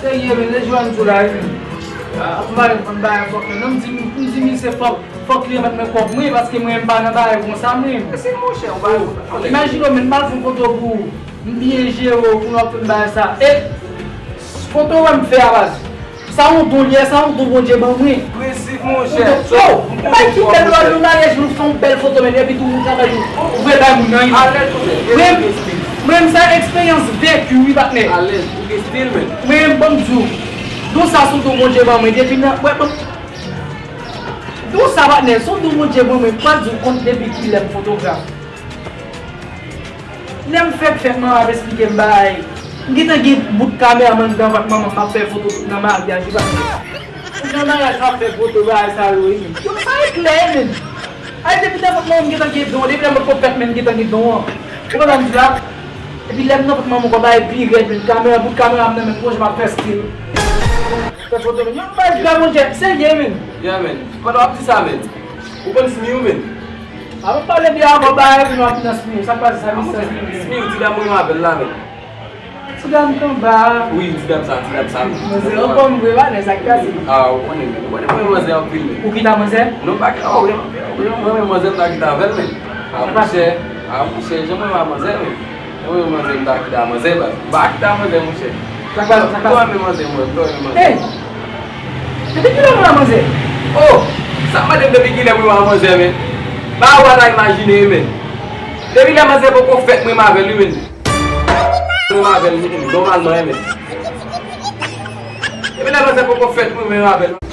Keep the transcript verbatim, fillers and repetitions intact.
Serye, men, lè jwè m sou la, wi. Ap mare m konn bagay fòk, men. Non, m di, m di misye fòk, fòk li remèt mwen kòb mwen, paske mwen, m pa nan bagay konsa, mwen. Mèsi, monchè, ou pa. Imajine w, men, m al fè yon foto pou ou. M byen jere w, pou nou ap fè m bagay sa. E, foto wè m fè a, baz. Sa yon don li ye, sa yon don Bondye ban mwen. Prensip, monchè. Yo, bay ki bèl lwa nou nan lè nou fè yon bèl foto, men, epi tou moun travay yo. Ou vle bay moun nan, wi. Alèz, monchè. Mwen, mwen, sa eksperyans veki, wi, patnè. Alèz, ou gen stil, men. Mwen, ban m di w. Don sa se yon don Bondye ban mwen, depi nan, wè, ban m, don sa, patnè, se yon don Bondye ban mwen, m pa di w kont depi kilè m fotograf. Lè m fèk fèt, manman ap esplike m bagay. M gentan gen bout kameramann nan vant manman m, m ap fè foto tout nan maryaj, li pa. Tout nan maryaj, m ap fè foto bagay sa yo, wi. Yo, sa e klè, men. Ay, depi nan vant manman m, m gentan gen don. Depi lè m potko fèt, men, m gentan gen don an. Ou konprann sa m di la? Epi lè m nan vant manman m, kò bagay pi rèd, men. Kamera, bout kamera m nan men, m konn jan m ap fè stil. Fè foto, men. Yo, m pa di bagay, Bondye, serye, men. Yeah, men. Pandan w ap di sa, men. Ou konn smi w, men. Avan pale byen avan bagay, epi nou ap nan spi. Sa k pase sa, misye? Spi, ti dam mwen avè l la, men. Ti dam k anba a. Wi, ti dam sa, ti dam sa, men. Manzè anfòm vre, pa nan sa k pase. Ah, ou konnen, men. Ou konnen mwen manzè anpil, men. Ou kita manzè? Non, pa kita, oh, mwen, mwen, mwen, manzè m ta kita avè l, men. Ah, monchè, ah, monchè, jan mwen renmen manzè, men. Mwen renmen manzè, m ta kita manzè, baz. M pa kita manzè, monchè. Sa k pase, sa k pase? M twò renmen manzè, mwen, m twò renmen manzè. Hey! Depi kilè w renmen manzè? Oh! Sa mande m depi kilè mwen renmen manzè, men. Ba ou pa ta imajine, men. Depi lè manzè poko fèt, mwen renmen avè l, wi, men. Mwen renmen avè l, wi, men. Nòmalman, men. Depi lè manzè poko fèt, mwen renmen avè l.